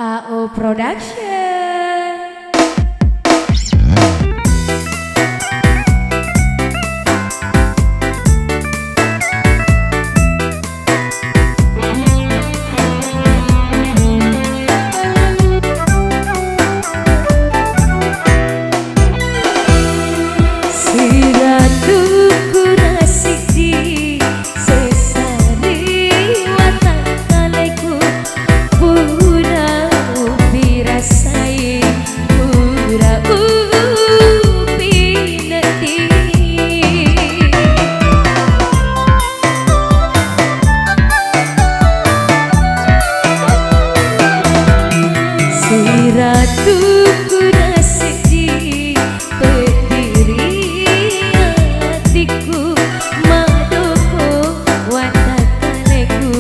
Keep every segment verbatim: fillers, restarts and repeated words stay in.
A O Production. Siratu kurasidi sesari watakkaleku, pura upirasai, pura upineti. Siratu kurasidi pediri atikku, madoko watakkaleku,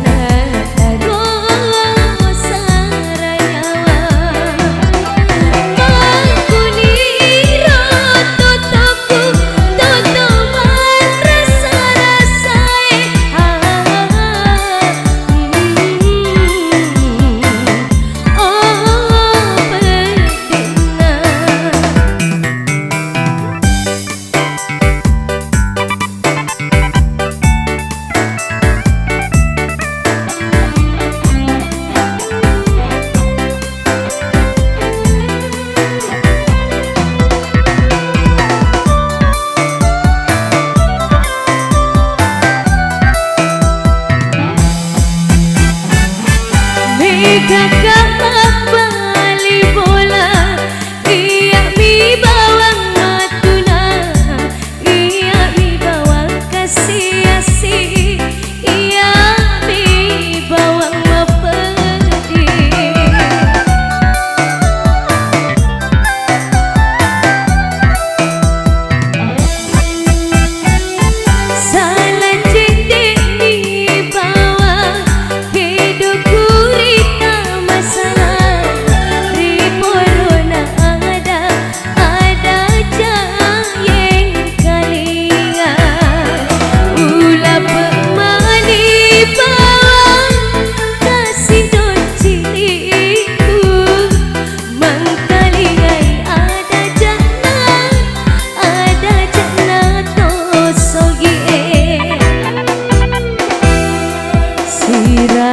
nataro sarayawa. Makkuniro totokku, toto marrasa-rasae. Ah, mm, oh, pedina. Mega kabbali bola, iyami bawang matuna, iyami bawang kasi-asi, iyami bawang mapeddi. Salajengni bawang, kedo kurita masalah, ri porona ada, ada jayeng kalia. Ula pemani bawang, kasi donciliku. Mangkaligai ada jana, ada jana to sogie. Sira